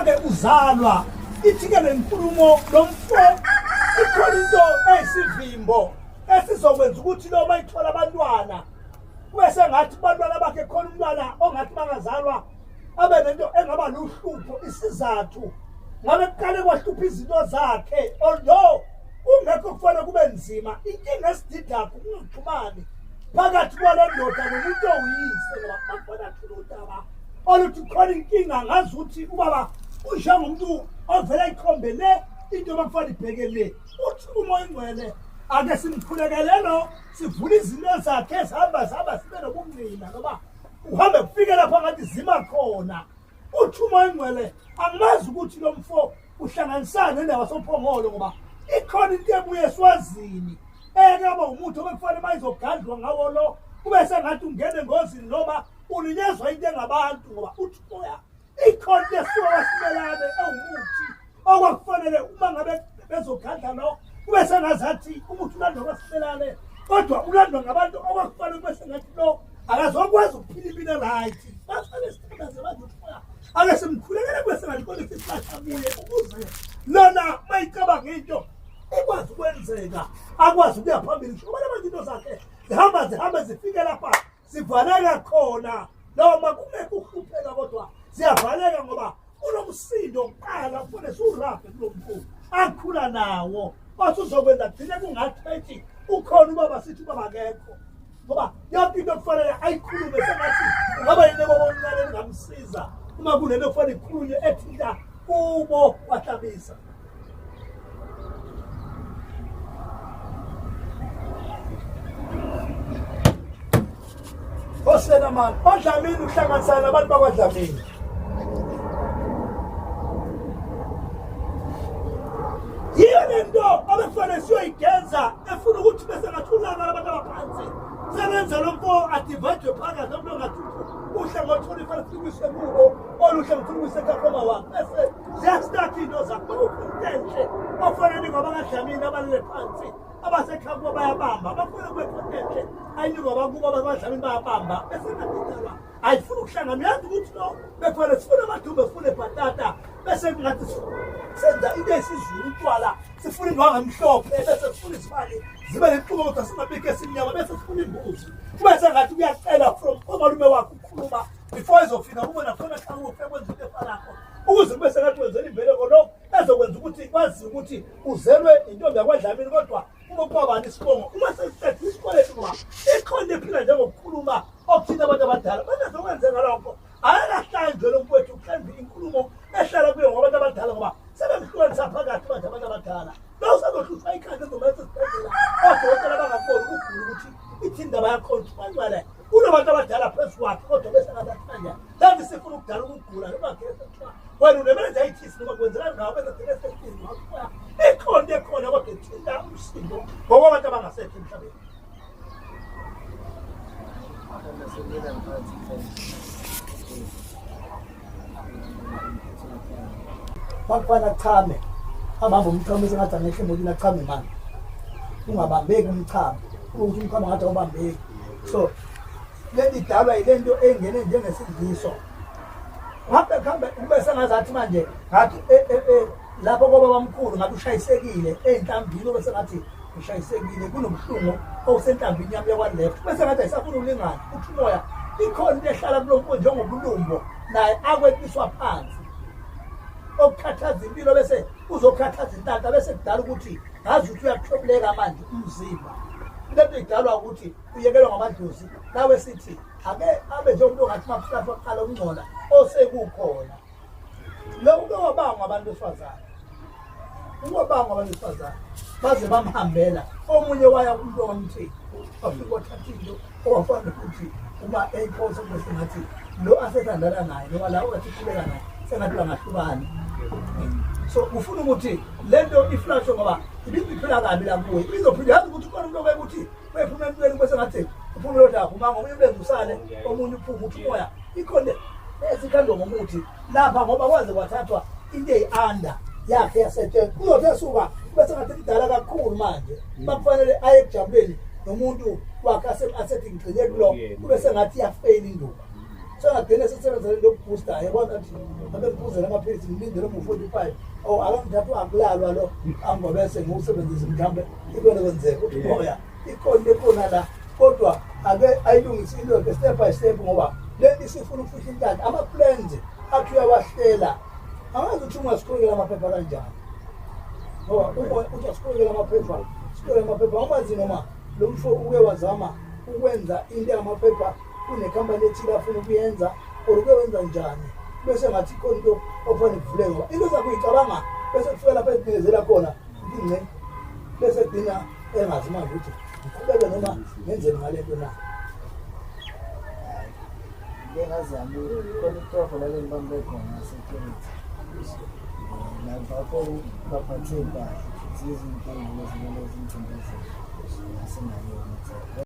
Uma-ke uzalwa ithi-ke le nkulumo lo mfo ikhona into eyisivimbo esizokwenza ukuthi lo mayithola abantwana kube sengathi kubantwana bakhe khona umntwana ongathi bangazalwa abe nento engaba luhlupho isizathu ngabe kuqale kwahlupha izinto zakhe although kungekho kufanele kube nzima inkinga esididakho kungaxhumani phakathi kwale ndoda nomuntu owuyise ngoba bakhona thula udaba oluthi khona inkinga ngazi ukuthi ubaba unjengomuntu ovela ikhombe le into bakufanele ibheke le uthi umoya ingcwele ake simkhulekele lo sivule izinto zakhe zihamba zihamba sibe nobungcina ngoba uhambe kufike lapho ngathi zima khona uthi umoya ingcwele angimazi ukuthi lo mfo uhlanganisana nendawo sophongolo ngoba ikhona into ebuye eswazini eyake umuthi obekufanele bayizogadlwa ngawo lo kube sengathi ungene engozini noma ulinyazwa into engabantu ngoba uthi umoya ikhona into esuka kwasimelane ewumuthi okwakufanele uma ngabe bezogadla lo kube sengazathi umuthi ulandwa kwasimelane kodwa ulandwa ngabantu okwakufanele kube sengathi lo akazokwazi ukuphila impilo right bafanele sithandaze manje uthi umoya ake simkhulekele kube sengathi khona isihlahla kuye ukuze lona mayicabanga into ikwazi ukwenzeka akwazi ukuya phambili ngisho ubona manje into zakhe zihamba zihambe zifike lapha zivaleka khona noma kungekho ukuhlupheka kodwa ziyavaleka ngoba unomsindo kuqala kufanele siwurabhe kulo mkhulu akhula nawo wathi uzokwenza gcine kungathi bethi ukhona ubaba sithi ubaba akekho ngoba yonke into kufanele ayikhulume sengathi ungaba yini baba omncane engamsiza uma kunento kufanele ikhulunywe ethinta kubo wahlabisa Osena mani, oDlamini uhlanganisana nabantu bakwaDlamini. Yiyo le nto abekufanele siyoyigeza efuna ukuthi bese ngathi ulaka labantu abaphansi. Sebenza lo mfo adivayidwe phakathi umuntu ongathi uhlangothi olufanele sifikiswe kubo oluhle ngifuna ukuyisekhakoma wakhe bese ziyasithatha iy'nto zakho into enhle ofanele nikwa abakadlamini abalele phansi abasekhaya kubo bayabamba abafuna kube khona enhle ayinikwa abakubo abakadlamini bayabamba bese ngadidalwa ayifuni ukuhlangana uyazi ukuthi lo bekufanele sifune amadumbe sifune bhatata bese kungathi senza into eyisizulu utshwala sifuna indwanga emhlophe bese sifuna izimali zibe nenqubo kodwa singabikho esimnyama bese sifuna imbuzi kube sengathi kuyacela from omalume wakhe ukukhuluma before izofika kube nakhona hlawuphi ekwenza into efanakho ukuze kube sengathi wenzela imbeleko lo ezokwenza ukuthi kwaziwe ukuthi uzelwe intombi yakwadlamini kodwa uma kubabani isibongo uma sesiqedile isikweletu ngoba ikhona ephila njengokukhuluma okuthinta abantu abadala banezokwenzeka lokho akakahlanjwe lo mfowethu kuhlanjwe inkulumo ehlala kuyo ngoba abantu abadala ngoba sebemhlukanisa phakathi manje abantu abadala lo usazohlushwa ikhanda ezomenza esibhedlela odokotela bangakuboni ukugula ukuthi ithi indaba yakhona ukuthi bangcwele kunabantu abadala phezu kwakhe kodwa bese ngabathanda kanti sifuna ukudala ukugula noma kuthiwa wena unemeningitis noma kwenzeka ngawo bese gcine sehlezi ikhona into ekhona kodwa ethinta umsindo ngokwabantu abangasekho emhlabeni. Bakufana chame abamba umchamo sengathi angehle emotini achame manje ungabambeki umchamo ukuthi umchamo ngathi awubambeki so lento idalwa yile nto engene njengesidliso ngabe kuhambe kube sengazathi manje ngathi e, e, e, lapho koba bamkhulu ngathi ushayisekile ey'nhlambini obe sengathi ushayisekile kunobuhlungu obusenhlambini yami yakwa-left bese ngathi ayisafuna ukulingana uthi umoya ikhona into ehlala kulo mfo njengobulumbo naye akwetliswa phansi okukhathaza impilo bese uzokhathaza intanta bese kudala ukuthi ngazi ukuthi uyakuhlobuleka manje umzimba lento idalwa ukuthi uyekelwa ngamadlozi nawe sithi ake abe njengomuntu ongathi makuhlahlwa kuqala ukungcola osekukhona lokhu ke wabangwa abantu besifazane uwabangwa abantu besifazane baze bamhambela omunye waya kumuntu owamthini wafika wathatha into owafana ukuthi uma eyiphosa kube sengathi lo asethandana naye noma la ongathi khuleka naye sengathi bangahlukani so kufuna ukuthi le nto iflashe ngoba ibiziphila kabi la kuye ibizophila yazi ukuthi ukhona umuntu obeka ukuthi bephuma emntweni kube sengathi uphuma lodaba aphumanga omunye umlenze usale omunye uphuma uthi umoya ikhona esikhandwa ngomuthi lapha ngoba kwaze kwathathwa into eyi-under yakhe yasetshenzwa kuzothi esuka kube sengathi mdala kakhulu manje bakufanele aye ekujabuleni nomuntu wakhe asethi ngigcine kulo kube sengathi iyafeyila induku. Sengagcina sesebenzela into yokubooster, yabona athi ake ngiphuzele amaphilisi ngilindele ngo-45 or ake ngithathe akulalwa lo angwa bese ngiwusebenzise mhlawumbe ikona kwenzeka ukuthi umoya ikhona into ekhona la kodwa ake ayilungise into yakhe step by step ngoba le nto isifuna ukufihla inhlanhla ama-plans athi uyawahlela angazi ukuthi ungasikhulekela amaphepha kanjani ngoba uma uthi asikhulekela amaphepha sikhulekela amaphepha awumazi noma lo mfo uke wazama ukwenza into yamaphepha kunekhampani ethile afuna ukuyenza or uke wenza njani bese ngathi khona into okufanele kuvuleke ngoba into zakho uyicabanga bese kufika lapho ezinikezela khona ingce bese gcina engazi manje ukuthi ngiqhubeke noma ngenzeni ngale nto na. Ngike ngazama khona itoho la bengibambe khona security. Lapho baphathe impahla zizinkinga lezi lezi ngicindezela. Asenayo umthetho.